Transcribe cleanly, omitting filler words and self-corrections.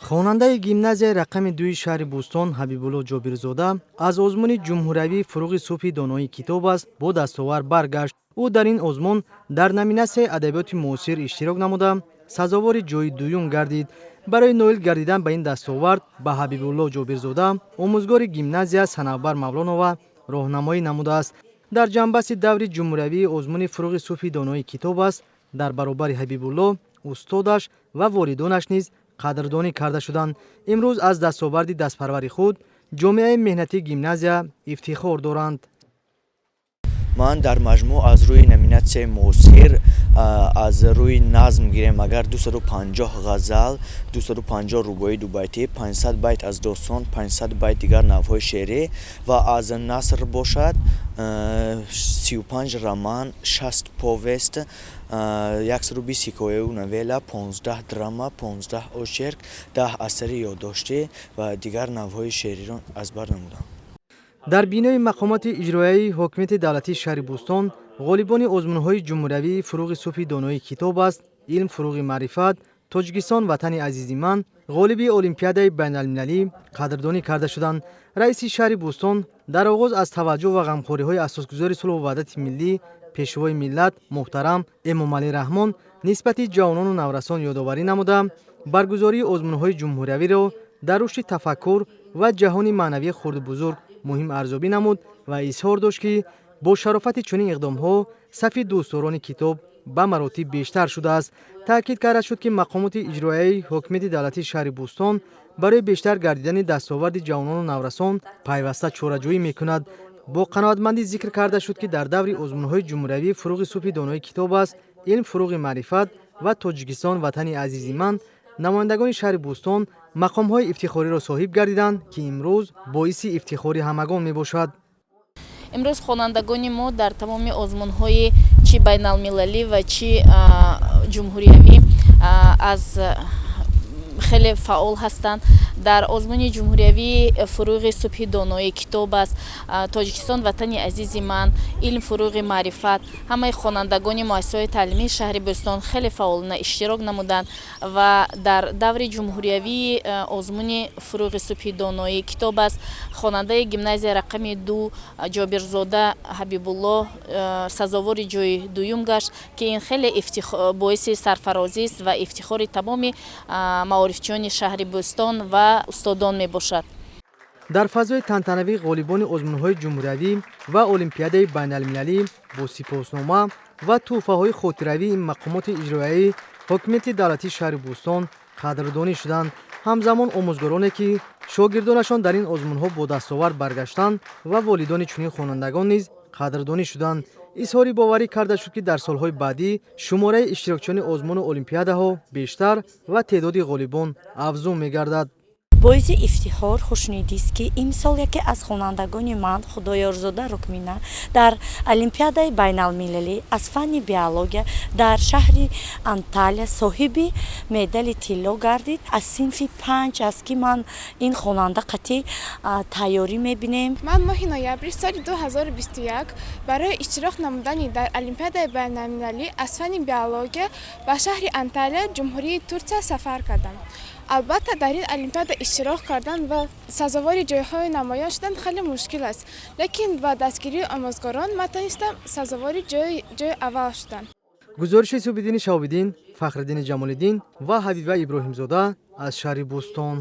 Хонандаи гимназияи рақами 2-и шаҳри Бӯстон Ҳабибулло Ҷобирзода аз озмуни ҷумҳуриявии «Фурӯғи субҳи доноӣ китоб аст» бо дастовард баргашт. Ӯ дар ин озмун дар номинатсияи адабиёти муосир иштирок намуда, сазовори ҷойи дуюм гардид. Барои ноил гардидан ба ин дастовард ба Ҳабибулло Ҷобирзода омӯзгори гимназия Санавбар Мавлонова роҳнамоӣ намудааст. Дар ҷамъбасти даври ҷумҳуриявии озмуни «Фурӯғи субҳи доноӣ китоб аст» дар баробари Ҳабибулло устодаш ва волидонаш низ қадрдонӣ карда шуданд. Имрӯз аз дастоварди дастпарвари худ ҷомеаи меҳнатии гимназия ифтихор доранд. Ман дар маҷмӯъ аз рӯи номинатсияи муосир, аз рӯи назм гирем агар, 250 ғазал, 250 рубоии дубайтӣ, 500 байт аз достон, 500 байт дигар навъҳои шеърӣ ва аз наср бошад, 35 роман, 60 повесть, 120 ҳикояю новелла, 15 драма, 15 очерк, 10 асари ёддоштӣ ва дигар навъҳои шеъриро аз бар намудам. Дар бинои мақомоти иҷроияи ҳокимияти давлатии шаҳри Бӯстон ғолибони озмунҳои ҷумҳуриявии «Фурӯғи субҳи доноӣ китоб аст», «Илм фурӯғи маърифат», «Тоҷикистон ватани азизи ман», ғолиби олимпиадаи байналмилалӣ қадрдонӣ карда шуданд. Раиси шаҳри Бӯстон дар оғоз аз таваҷҷӯҳ ва ғамхориҳои асосгузори сулҳу ваҳдати миллӣ, Пешвои миллат муҳтарам Эмомалӣ Раҳмон нисбати ҷавонону наврасон ёдоварӣ намуда, баргузории озмунҳои ҷумҳуриявиро дар рушди тафаккур ва ҷаҳони маънавии хурду бузург муҳим арзёбӣ намуд ва изҳор дошт, ки бо шарофати чунин иқдомҳо сафи дӯстдорони китоб ба маротиб бештар шудааст. Таъкид карда шуд, ки мақомоти иҷроияи ҳокимияти давлатии шаҳри Бӯстон барои бештар гардидани дастоварди ҷавонону наврасон пайваста чораҷӯӣ мекунад. Бо қаноатмандӣ зикр карда шуд, ки дар даври озмунҳои ҷумҳуриявии «Фурӯғи субҳи донои китоб аст», «Илм фурӯғи маърифат» ва «Тоҷикистон ватани азизи ман» намояндагони шаҳри Бӯстон мақомҳои ифтихориро соҳиб гардиданд, ки имрӯз боиси ифтихори ҳамагон мебошад. Имрӯз хонандагони мо дар тамоми озмунҳои чӣ байналмилалӣ ва чӣ ҷумҳуриявӣ аз хеле фаъол ҳастанд. Дар озмуни ҷумҳуриявии «Фурӯғи субҳи доноӣ китоб аст», «Тоҷикистон ватани азизи ман», «Илм фурӯғи маърифат» ҳамаи хонандагони муассисаҳои таълимии шаҳри Бӯстон хеле фаъолона иштирок намуданд ва дар даври ҷумҳуриявии озмуни «Фурӯғи субҳи доноӣ китоб аст» хонандаи гимназия рақами 2 Ҷобирзода Ҳабибулло сазовори ҷои дуюм гашт, ки ин хеле боиси сарфарозист ва ифтихори тамоми маорифчиёни шаҳри Бӯстон ва устодон мебошад. Дар фазои тантанавӣ ғолибони озмунҳои ҷумҳуриявӣ ва олимпиадаи байналмилалӣ бо сипоснома ва тӯҳфаҳои хотиравии мақомоти иҷроияи ҳокимияти давлатии шаҳри Бӯстон қадрдонӣ шуданд. Ҳамзамон омӯзгороне, ки шогирдонашон дар ин озмунҳо бо дастовард баргаштанд, ва волидони чунин хонандагон низ қадрдонӣ шуданд. Изҳори боварӣ карда шуд, ки дар солҳои баъдӣ шумораи иштирокчиёни озмуну олимпиадаҳо бештар ва теъдоди ғолибон афзун мегардад. Боиси ифтихор, хушнудист, ки имсол яке аз хонандагони ман, Худоёрзода Рукмина, дар олимпиадаи байналмилалӣ аз фанни биология дар шаҳри Анталия соҳиби медали тилло гардид. Аз синфи 5 аст, ки ман ин хонанда қатъӣ тайёрӣ мебинем. Ман моҳи ноябри соли 2021 барои иштирок намудани дар олимпиадаи байналмилалӣ аз фанни биология ба шаҳри Анталия, Ҷумҳурии Турсия, сафар кардам. Албатта, дар ин олимпиада иштирок кардан ва сазовори ҷойҳои намоён шудан хеле мушкил аст, лекин ба дастгирии омӯзгорон ман тавонистам сазовори ҷои аввал шудам. Гузориши Субҳиддини Шаҳобиддин, Фахриддини Ҷамолиддин ва Ҳабиба Иброҳимзода аз шаҳри Бӯстон.